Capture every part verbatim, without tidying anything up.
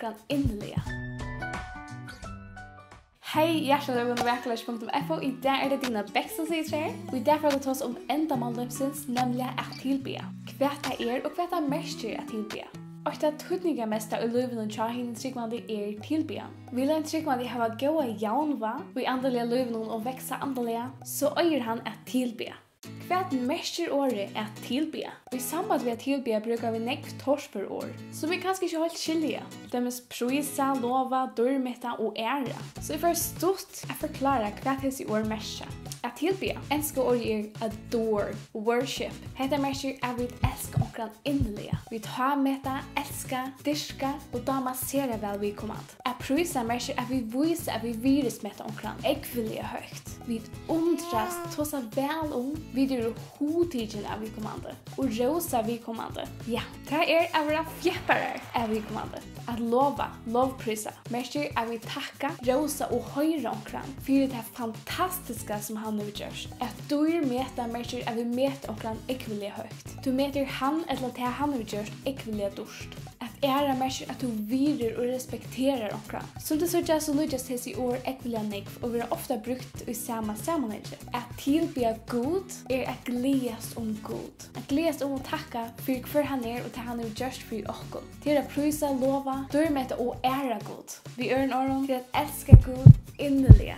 onkran inniliga. Hey, hjartaliga vælkomin til Vakurleikin punktum f o. Í dag er tað Dina Bech, sum situr her. Og í dag fara vit at tosa um endamál lívsins, nemliga at tilbiðja. Hvat tað er og hvat tað merkir at tilbiðja. Eitt tað týdningarmesta í lívinum hjá hinum trúgvandi er tilbiðjan. Vil ein trúgvandi hava góða javnvág í andaliga lívinum og vaksa andaliga, so eigur hann at tilbiðja. Hvat merkir orðið at tilbiðja? Í samband við at tilbiðja brúka vit nógv torfør orð, sum vit kanska ikki heilt skilja. Til dømis prísa, lova, dýrmeta og æra. So eg fari stutt at forklára, hvat hesi orð merkja. At tilbiðja, enska orðið er adore, worship. Hetta merkir, at vit elska onkran inniliga. Vit hámeta, elska, dyrka og dáma sera væl viðkomandi. At prísa merkir, at vit vísa, at vit virðismeta onkran ógvuliga høgt. Vit undrast, tosa væl um, vit eru hugtikin av viðkomandi og rósa viðkomandi. Ja, tað er at vera fjepparar av viðkomandi. At lova, lovprísa, merkir, at vit takka, rósa og heiðra onkran fyri tað fantastiska, sum hann hevur gjørt. At dýrmeta merkir, at vit meta onkran ógvuliga høgt. Tú metir hann ella tað, hann hevur gjørt, ógvuliga dýrt. At æra merkir, at tú virðir og respekterar onkran. Sum tit síggja, so líkjast hesi orð ógvuliga nógv og verða ofta brúkt í sama samanhangi. At tilbiðja Gud er at gleðast um Gud. At gleðast um og takka fyri, hvør hann er og tað, hann hevur gjørt fyri okkum. Tað er at prísa, lova, dýrmeta og æra Gud. Við øðrum orðum, tað er at elska Gud inniliga,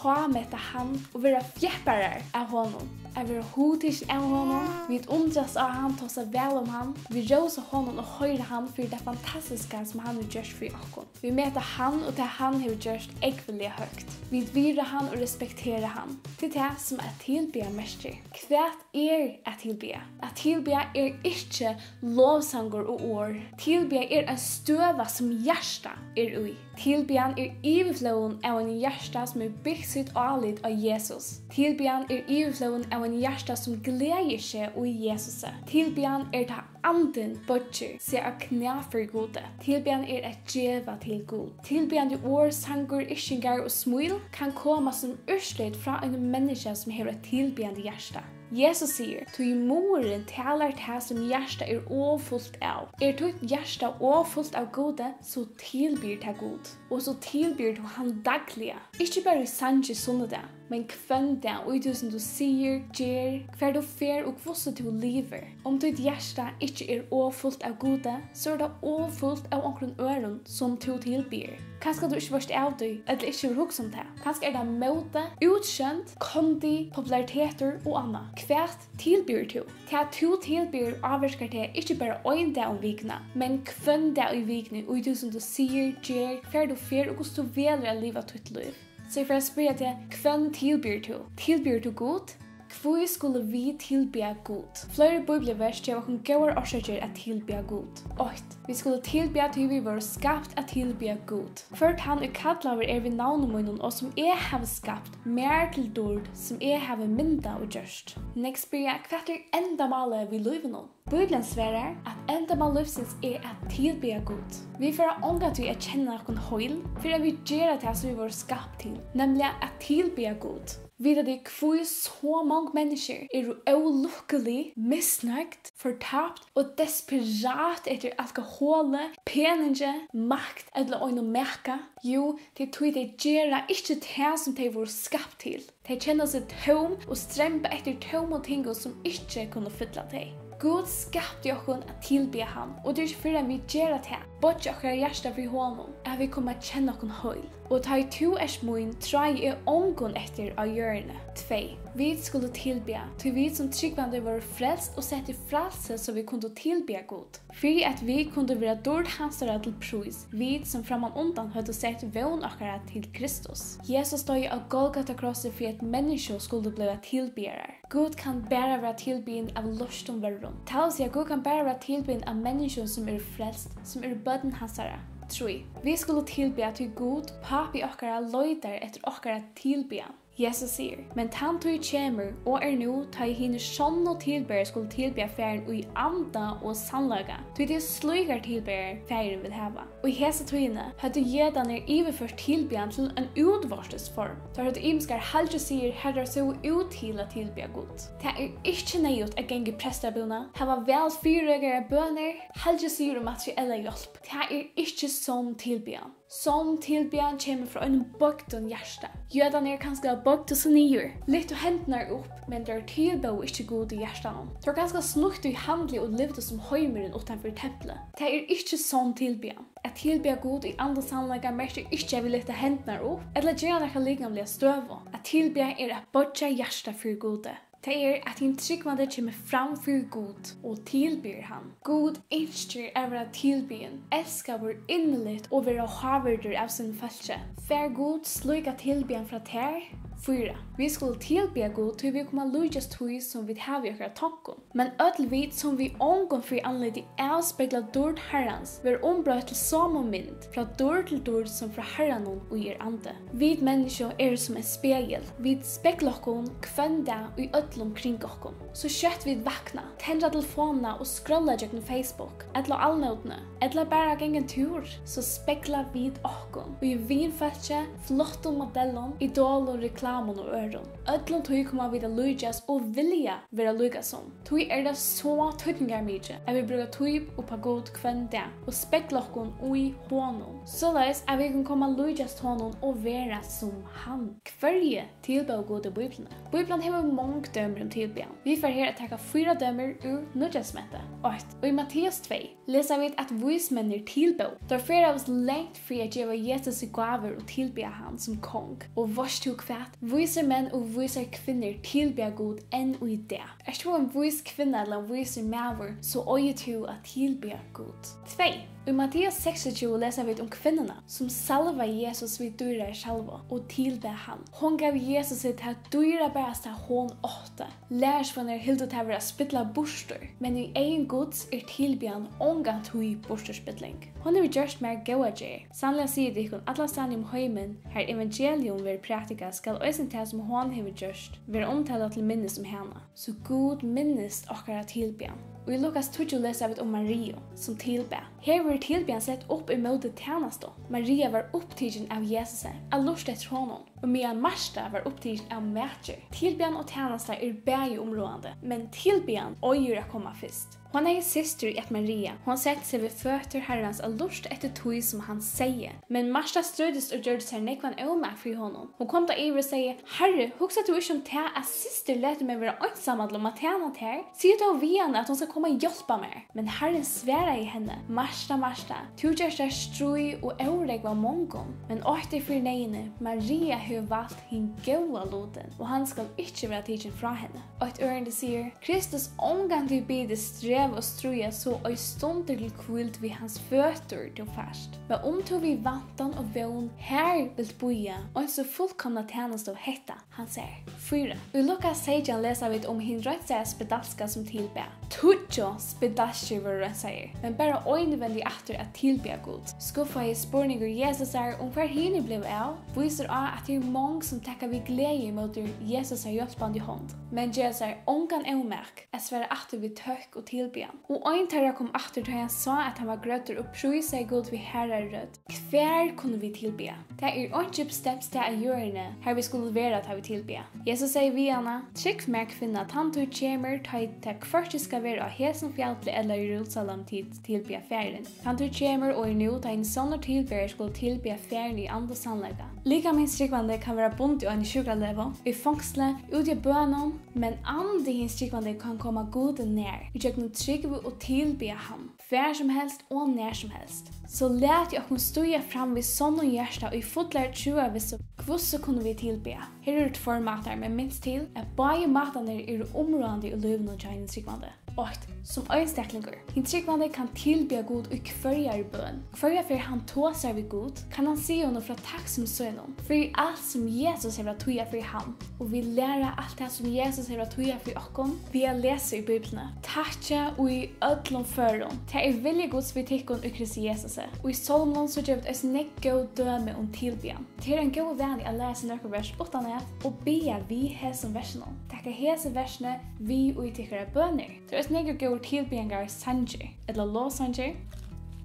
hámeta hann og vera fjepparar av honum. At vera hugtikin av honum. Vit undrast á hann, tosa væl um hann. Vit rósa honum og heiðra hann fyri tað fantastiska, sum hann hevur gjørt fyri okkum. Vit meta hann og tað, hann hevur gjørt, ógvuliga høgt. Vit virða hann og respektera hann. Tað er tað, sum at tilbiðja merkir. Hvat er at tilbiðja? At tilbiðja er ikki lovsangur og orð. Tilbiðja er ein støða, sum hjartað er í. Tilbiðjan er yvirflóðin av einum hjarta, sum hevur bygt sítt álit á Jesus. Tilbiðjan er yvirflóðin av einum hjarta, sum gleðir seg í Jesusi. Tilbiðjan er, tá andin boyggir seg á knæ fyri Gudi. Tilbiðjan er at geva til Gud. Tilbiðjandi orð, sangur, yrkingar og smíl kann koma sum úrslit frá einum menniskja, sum hevur eitt tilbiðjandi hjarta. Jesus sigur: "Tí munnurin talar tað, sum hjartað er ovfult av." Er títt hjarta ovfult av Gudi, so tilbiður tað Gud, og so tilbiður tú hann dagliga. Ikki bara í sangi sunnudag, men hvønn dag, í tí sum tú sigur, ger, hvar tú fer og hvussu tú livir. Um títt hjarta ikki er ovfult av Gudi, so er tað ovfult av onkrum øðrum, sum tú tilbiður. Kanska tú ikki veitst av tí, ella ikki hevur hugsað um tað. Kanska er tað móti, útsjónd, kondi, popularitetur og annað. Hvat tilbiður tú? Tað, tú tilbiður, ávirkar teg ikki bara ein dag um vikuna, men hvønn dag í vikuni, í tí sum tú sigur, ger, hvar tú fer og hvussu tú velur at liva títt lív. So eg fari at spyrja teg: hvønn tilbiður tú? Tilbiður tú Gud? Hví skulu vit tilbiðja Gud? Fleiri bíbliuvers geva okkum góðar orsøkir at tilbiðja Gud. Eitt. Vit skulu tilbiðja, tí vit vóru skapt at tilbiðja Gud. Hvørt hann, ið kallaður er við navni mínum, og sum eg havi skapt, mær til dýrd, sum eg havi myndað og gjørt. Nógv spyrja: hvat er endamálið við lívinum? Bíblian svarar, at endamál lívsins er at tilbiðja Gud. Vit fara ongantíð at kenna okkum heil, fyrr enn vit gera tað, sum vit vóru skapt til, nemliga at tilbiðja Gud. Vita tit, hví so mong menniskju eru ólukkulig, misnøgd, fortapt og desperat eftir alkoholi, peningi, makt ella einum maka? Jú, tað er tí, tey gera ikki tað, sum tey vóru skapt til. Tey kenna seg tóm og stremba eftir tómum tingum, sum ikki kunnu fylla tey. Gud skapti okkum at tilbiðja hann, og tað er ikki fyrr enn vit gera tað, boyggja okkara hjarta fyri honum, at vit koma at kenna okkum heil. Og tá ið tú ert mín, tráði eg ongum eftir á jørðini. Tvey. Vit skulu tilbiðja, tí vit sum trúgvandi vóru frelst og sett í frælsi, so vit kundu tilbiðja Gud. Fyri at vit kundu vera dýrd hansara til prís, vit sum frammanundan høvdu sett vón okkara til Kristus. Jesus doyði á Golgata krossi fyri at menniskju skuldu bliva tilbiðjarar. Gud kann bara vera tilbiðin av loystum vørrum. Tað vil siga, Gud kann bara vera tilbiðin av menniskjum, sum eru frelst, sum eru børn hansara. Trý. Vit skulu tilbiðja, tí Gud, Pápi okkara, leitar eftir okkara tilbiðjan. Jesus sigur: "Men tann tíð kemur, og er nú, tá ið hinir sonnu tilbeðarar skulu tilbiðja Faðirin í anda og sannleika, tí tað er slíkar tilbeðarar, Faðirin vil hava." Og í hesi tíðini høvdu jødarnir yvirført tilbiðjan til ein útvortis form. Teir høvdu ymiskar halgisiðir, har teir sóu út til at tilbiðja Gud. Tað er ikki neyðugt at ganga í prestabúna, hava væl fyrireikaðar bønir, halgisiðir og materiella hjálp. Tað er ikki sonn tilbiðjan. Sonn tilbiðjan kemur frá einum boygdum hjarta. Jødarnir kanska boygdu seg niður, lyftu hendurnar upp, men teir tilbóðu ikki Gud í hjartanum. Teir kanska snýttu í handli og livdu sum heimurin uttanfyri templið. Tað er ikki sonn tilbiðjan. At tilbiðja Gud í anda og sannleika merkir ikki, at vit lyfta hendurnar upp ella gera nakra likamliga støðu. At tilbiðja er at boyggja hjartað fyri Gudi. Tað er, at hin trúgvandi kemur fram fyri Gud og tilbiður hann. Gud ynskir at verða tilbiðin, elskaður inniligt og vera hávirdur av sínum fólki. Fær Gud slíka tilbiðjan frá tær? Fýra. Vit skulu tilbiðja Gud, tí vit koma líkjast tí, sum vit hava í okkara tonkum. Men øll vit, sum við ongum fyri andliti avspegla dýrd Harrans, verða umbroytt til somu mynd, frá dýrd til dýrd, sum frá Harranum, ið er andi. Vit menniskju eru sum ein spegil. Vit spegla okkum hvønn dag í øllum kring okkum. So skjótt vit vakna, tendra telefonina og skrolla gjøgnum Facebook, ella á almóðini, ella bara ganga ein túr, so spegla vit okkum í vinfólki, flottum modellum, idolum, reklamum og øðrum. Øllum tí koma vit at líkjast og vilja vera líka sum. Tí er tað so týdningarmikið, at vit brúka tíð upp á Gud hvønn dag og spegla okkum í honum, soleiðis at vit kunnu koma at líkjast honum og vera sum hann. Hvørji tilbóðu Gud í Bíbliuni? Bíblian hevur mong dømir um tilbiðjan. Vit fara her at taka fýra dømir úr Nýggja Testamenti. Eitt. Í Matteus tvey lesa vit, at vísmenninir tilbóðu. Teir ferðaðust langt fyri at geva Jesusi gávur og tilbiðja hann sum kong. Og veitst tú hvat? Vísir menn og vísar kvinnur tilbiðja Gud enn í dag. Ert tú ein vís kvinna ella ein vísur maður, so eigur tú at tilbiðja Gud. Tvey. Í Matteus seksogtjúgu lesa vit um kvinnuna, sum salvaði Jesus við dýrari salvu og tilbað hann. Hon gav Jesusi tað dýrabarasta, hon átti. Lærisveinarnir hildu tað vera at spilla burtur, men í eygum Guds er tilbiðjan ongantíð burturspilling. Hon hevur gjørt mær góðar gerðir. Sanniliga sigi eg tykkum, allastaðni um heimin, har evangelium verður prædikað, skal eisini tað, sum hon hevur gjørt, verða umtalað til minnis um hana. So Gud minnist okkara tilbiðjan. Og í Lukas tíggju lesa vit um Mariu, sum tilbað. Her verður tilbiðjan sett upp ímóti tænastu. Maria var upptikin av Jesusi, at lurta eftir honum, og meðan Marta var upptikin av matgerð. Tilbiðjan og tænasta eru bæði umráðandi, men tilbiðjan eigur at koma fyrst. Hon hevði systur í at Maria. Hon setti seg við føtur Harrans at lurta eftir tí, sum hann segði. Men Marta stríddist og gjørdi sær nógvan ómak fyri honum. Hon kom tá yvir og segði: "Harri, hugsar tú ikki um tað, at systir letur meg vera einsamalla um at tæna tær? Sig tó við hana, at hon skal koma og hjálpa mær." Men Harrin svaraði henni: "Marta, Marta, tú gert tær stríð og órógva mongum, men eitt er fyri neyðini, Maria hevur valt hin góða lutin, og hann skal ikki verða tikin frá henni." Eitt ørindi sigur: Kristus ongantíð biður streva og stríða, so ei stundir til hvíld við hans føtur tú fært. Men um tú við vantan og vón her vilt bíða, eins og fullkomna tænastu hetta, hann sær. Fýra. Í Lukas seytjan lesa vit um hin reinsaða spedalska, sum tilbað. Tíggju spedalskir vóru reinsaðir, men bara ein vendi aftur at tilbiðja Gud. Skuffaði spurningur Jesusar um, hvar hinir blivu av, vísir á, at tað eru mong, sum taka við gleði ímóti Jesusar hjálpandi hond, men gera sær ongan ómak at svara aftur við tøkk og tilbiðjan. Og ein teirra kom aftur, tá hann sá, at hann var grøddur, og prísaði Gud við harðari rødd. Hvar kunnu vit tilbiðja? Tað er einki bestemt stað á jørðini, har vit skulu vera, tá vit tilbiðja. Jesus segði við hana: "Trúgv mær, kvinna, tann tíð kemur, tá ið tað hvørki skal vera á hesum fjalli ella í Jerusalem, tit tilbiðja Faðirin. Tann tíð kemur og er nú, tá hinir sonnu tilbiðarar skulu tilbiðja Faðirin í anda og sannleika." Likam hins trúgvandi kann vera bundið á eini sjúkralegu, í fongsli, úti á bønum, men andi hins trúgvandi kann koma Gudi nær, ígjøgnum trúgv og tilbiðja hann, hvar sum helst og nær sum helst. So latið okkum stíga fram við sonnum hjarta og í fullari trúarvissu. Hvussu kunnu vit tilbiðja? Her eru tveir mátar, men minst til, at báðir mátarnir eru umráðandi í lívinum hjá hinum trúgvandi. Eitt, sum einstaklingur. Hin trúgvandi kann tilbiðja Gud í hvørjari bøn. Hvørja ferð hann tosar við Gud, kann hann siga honum frá takksom sínum fyri alt, sum Jesus hevur at týða fyri hann. Og vit læra alt tað, sum Jesus hevur at týða fyri okkum, við at lesa í Bíbliuni. Takkið í øllum førum. Tað er vilji Guds við tykkum í Kristi Jesusi. Og í Sálmunum síggja vit eisini nógv góð dømi um tilbiðjan. Tað er ein góður vani at læra seg nøkur vers uttanat og biðja við hesum versunum. Taka hesi versini við í tykkara bønir. Tað eru eisini nógvir góðir tilbiðingarsangir, ella lovsangir,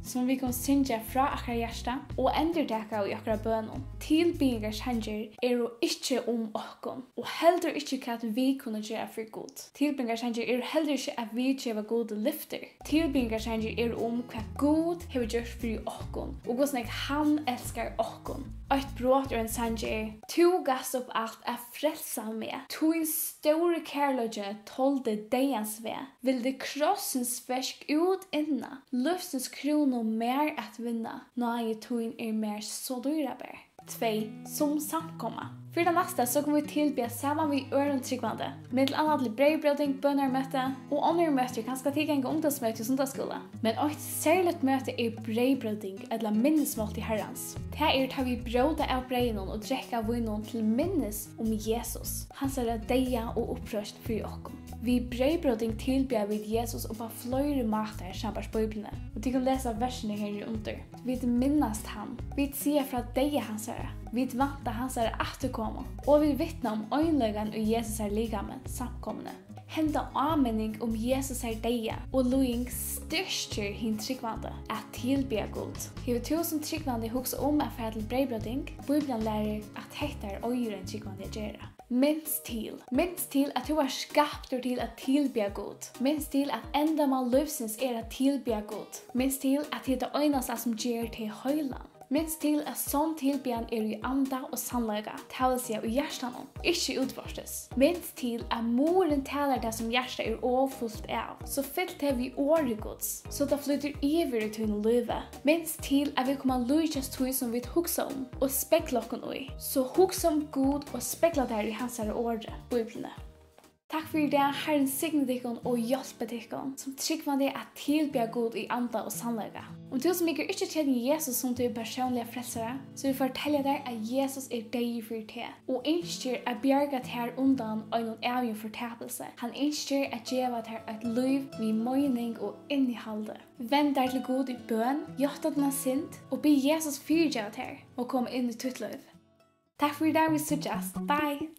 sum vit kunnu syngja frá okkara hjarta og endurtaka í okkara bønum. Tilbiðingarsangir eru ikki um okkum, og heldur ikki, hvat vit kunnu gera fyri Gud. Tilbiðingarsangir eru heldur ikki, at vit geva Gud lyftir. Tilbiðingarsangir eru um, hvat Gud hevur gjørt fyri okkum, og hvussu nógv hann elskar okkum. Eitt brot úr ein sangi er: Tú gavst upp alt at frelsa meg. Tín stóri kærleiki toldi deyðans veg. Vildi krossins verk út inna, lívsins krúnu mær at vinna. Náði tín er mær so dýrabar. Tvey, sum samkoma. Fyri tað næsta, so kunnu vit tilbiðja saman við øðrum trúgvandi, millum annað til breyðbróting, bønarmøti og onnur møti, kanska tit ganga ungdómsmøti og sunnudagsskúla. Men eitt serligt møti er breyðbróting ella minnismáltíð Harrans. Tað er, tá vit bróta av breyðinum og drekka av víninum til minnis um Jesus, hansara deyða og uppreisn fyri okkum. Við breyðbróting tilbiðja vit Jesus upp á fleiri mátar sambært Bíbliuni, og tit kunnu lesa versini her undir. Vit minnast hann, vit siga frá deyða hansara, vit vænta hansara afturkomu, og vit vitna um einleikan í Jesusar likami, samkomuni. Henda áminning um Jesusar deyða og líðing styrkir hin trúgvandi at tilbiðja Gud. Hevur tú sum trúgvandi hugsað um at fara til breyðbróting? Bíblian lærir, at hetta er eigur ein trúgvandi at gera. Minst til. Minst til, at tú vart skaptur til at tilbiðja Gud. Minst til, at endamál lívsins er at tilbiðja Gud. Minst til, at tað er tað einasta, sum ger teg heilan. Minst til, at sonn tilbiðjan er í anda og sannleika, tað vil siga, í hjartanum, ikki útvortis. Minst til, at muðurin talar tað, sum hjartað er ovfult av. So fyll teg við orði Guds, so tað flýtur yvir í tínum lívi. Minst til, at vit koma at líkjast tí, sum vit hugsa um og spegla okkum í. So hugsa um Gud og spegla tær í hansara orði, Bíbliuni. Takk fyri í dag. Harrin signi tykkum og hjálpi tykkum sum trúgvandi at tilbiðja Gud í anda og sannleika. Um tú sum ikki kennir Jesus sum tín persónliga frelsara, so vil eg fortelja tær, at Jesus er deyður fyri teg og ynskir at bjarga tær undan einum ævigum fortapilsi. Hann ynskir at geva tær eitt lív við meining og innihaldi. Vend tær til Gud í bøn, játta tína synd og bið Jesus fyrigeva tær og koma inn í títt lív. Takk fyri í dag, vit síggjast. Bye!